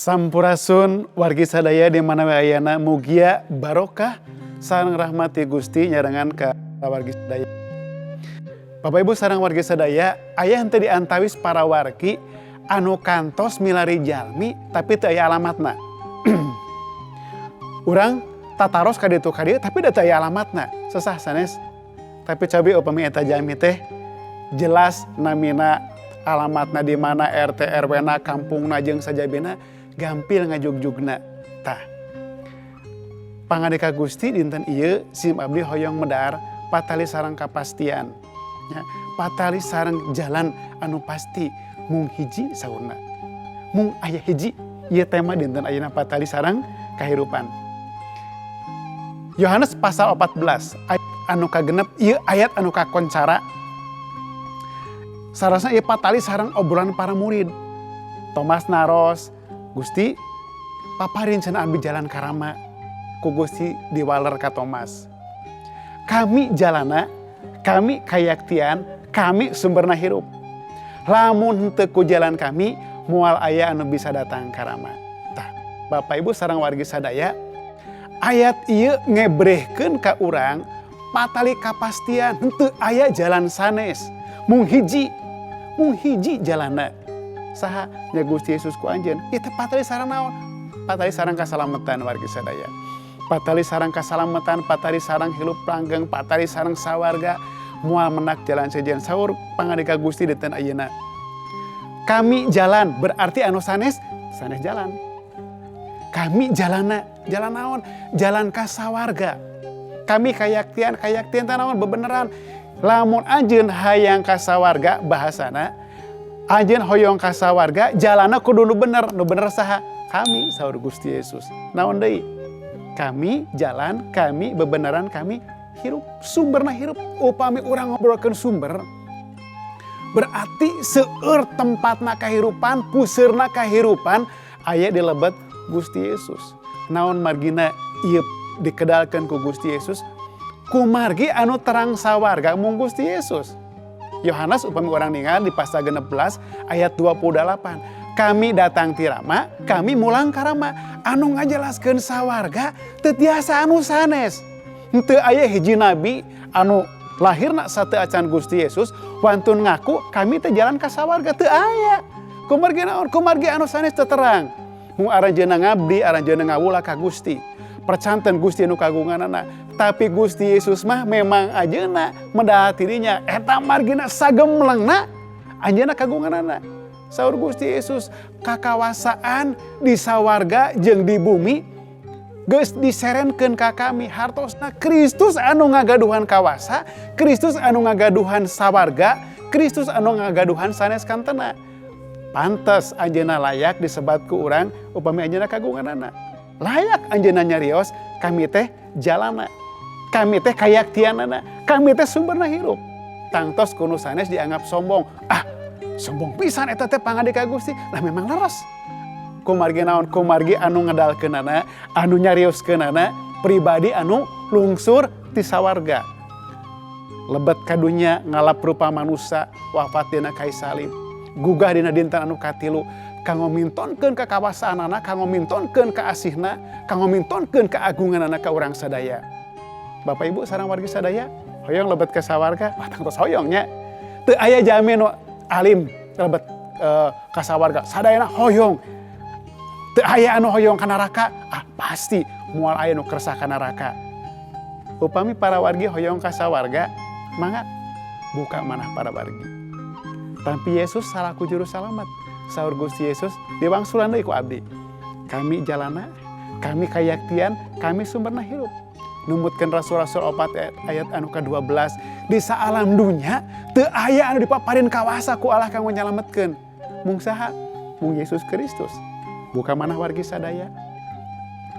Sampurasun wargi sadaya di mana we ayana, mugia barokah sareng rahmat ti Gusti nyarengan ka wargi sadaya. Bapak Ibu sareng wargi sadaya, aya henteu di antawis para wargi anu kantos milari jalmi tapi teu aya alamatna? Urang tataros ka ditu ka dieu tapi da teu aya alamatna. Sesah sanes? Tapi cobi upami eta jalmi teh jelas namina, alamatna di mana, RT RW na, kampungna, jeung sajabina, gampil ngajugjugna. Tah, pangandika Gusti dinten ieu sim abdi hoyong medar patali sareng kapastian ya, patali sareng jalan anu pasti. Mung hiji saurna, mung aya hiji. Ieu tema dinten ayeuna, patali sareng kahirupan. Yohanes pasal 14 ayat anu kagenep, ieu ayat anu kakoncara. Sarasna ieu patali sareng obrolan para murid. Thomas naros, "Gusti, paparin cenah abdi jalan ka Rama." Ku Gusti diwaler ka Thomas, "Kami jalana, kami kayaktian, kami sumberna hirup. Lamun henteu ku jalan kami, moal aya anu bisa datang ka Rama." Tah, Bapak Ibu sareng wargi sadaya, ayat ieu ngebrehkeun ka urang patali kapastian henteu aya jalan sanes. Mung hiji, mung hiji jalana. Saha nya? Gusti Yesus ku anjeun. Ieu teh patali sareng naon? Patali sareng kasalamatan, wargi sadaya. Patali sareng kasalamatan, patali sareng hirup langgeng, patali sareng sawarga. Moal menak jalan sejen. Saur pangandika Gusti dinten ayeuna, "Kami jalan," berarti anu sanes sanes jalan. Kami jalana. Jalan naon? Jalan ka sawarga. Kami kayaktian. Kayaktian teh naon? Bebeneran. Lamun anjeun hayang ka sawarga, bahasana anjeun hoyong ka sawarga, jalana kudu nu bener. Nu bener saha? "Kami," saur Gusti Yesus. Naon deui? Kami jalan, kami bebeneran, kami hirup, sumberna hirup. Upami urang ngobrolkeun sumber, berarti seueur tempatna kahirupan, puseurna kahirupan aya di lebet Gusti Yesus. Naon margina ieu dikedalkeun ku Gusti Yesus? Kumargi anu terang sawarga mung Gusti Yesus. Yohanes, upami urang ningal di pasal 16 ayat 28. "Kami datang ti Rama, kami mulang ka Rama." Anu ngajelaskeun sawarga teu tiasa anu sanes. Henteu aya hiji nabi anu lahirna sateu acan Gusti Yesus wantun ngaku kami teh jalan ka sawarga, teu aya. Kumargi naon? Kumargi anu sanes teu terang. Mung aranjeunna ngabdi, aranjeunna ngawula ka Gusti. Percanten Gusti nu kagunganana. Tapi Gusti Yesus mah memang ajeuna medal dirinya eta margina sagemlengna anjeunna kagunganana. Saur Gusti Yesus, "Kakawasaan di sawarga jeung di bumi geus diserenkeun ka kami." Hartosna Kristus anu ngagaduhan kawasa, Kristus anu ngagaduhan sawarga, Kristus anu ngagaduhan sanes kantena. Pantes anjeunna layak disebat ku urang upami anjeunna kagunganana. Layak anjeunna nyarios, "Kami teh jalana, kami teh kayaktianana, kami teh sumberna hirup." Tangtos ku nu sanes dianggap sombong. "Ah, sombong pisan eta teh pangandika Gusti." Lah, memang leres. Kumargi naon? Kumargi anu ngedalkeunana, anu nyarioskeunana pribadi anu lungsur ti sawarga. Lebet ka dunya, ngalap rupa manusia, wafat dina kai salib. Gugah dina dinten anu katilu kanggo mintonkeun kakawasaanana, kanggo mintonkeun kaasihna, kanggo mintonkeun keagunganana ka urang sadaya. Bapak Ibu sareng wargi sadaya, hoyong lebet ke sawarga? Wah, tangtos hoyong nya. Teu aya jalmi nu alim lebet ka sawarga, sadayana hoyong. Teu aya anu hoyong ka neraka? Ah, pasti moal aya nu kersa ka neraka. Upami para wargi hoyong ka sawarga, mangga buka manah para wargi. Tampi Yesus salaku juru salamat. Saur Gusti Yesus diwangsulan deui ku abdi, "Kami jalana, kami kayaktian, kami sumberna hirup." Numutkeun Rasul-rasul 4 ayat anu ke-12, di saalam dunya teu aya anu dipaparin kawasa ku Allah kanggo nyalametkeun. Mung saha? Mung Yesus Kristus. Buka manah wargi sadaya.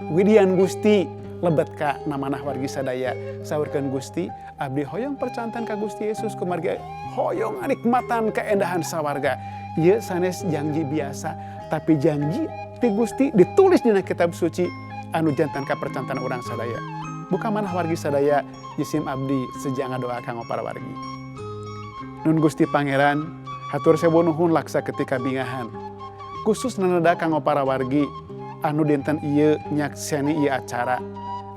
Widian Gusti lebet ka namanah wargi sadaya. Saurkeun Gusti, abdi hoyong percanten ka Gusti Yesus kumargi hoyong nikmatan keindahan sawarga. Ieu sanes janji biasa, tapi janji ti Gusti ditulis dina kitab suci anu janten kapercanten urang sadaya. Buka manah wargi sadaya, jisim abdi seja ngadoa kanggo para wargi. Nun Gusti Pangeran, hatur sewu nuhun laksa ketika bingahan. Khusus nanada kanggo para wargi anu dinten ieu nyakseni ieu acara,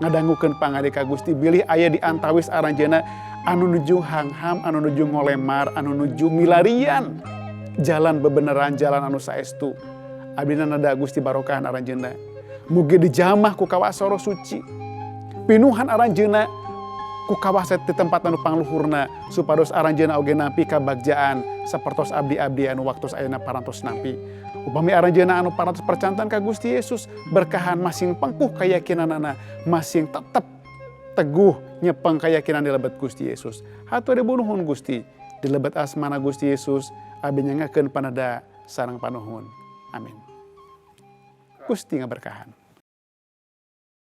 ngadangukeun pangandika Gusti, bilih aya di antawis aranjeunna anu nuju hangham, anu nuju ngolemar, anu nuju milarian jalan bebeneran, jalan anu saestu. Abdi nada, Gusti barokahan aranjeunna. Mugi dijamah ku kawasa Roh Suci. Pinuhan aranjeunna ku kawasa di tempat anu pangluhurna, supados aranjeunna oge nampi kabagjaan sapertos abdi-abdi anu waktos ayeuna parantos nampi. Upami aranjeunna anu parantos percanten ka Gusti Yesus, berkahan masing pengkuh keyakinanana, masing tetep teguh nyepeng keyakinan di lebet Gusti Yesus. Hatur nuhun, Gusti. Di lebet asmana Gusti Yesus abdi nyanggakeun panada sareng panuhun. Amin. Gusti ngaberkahan.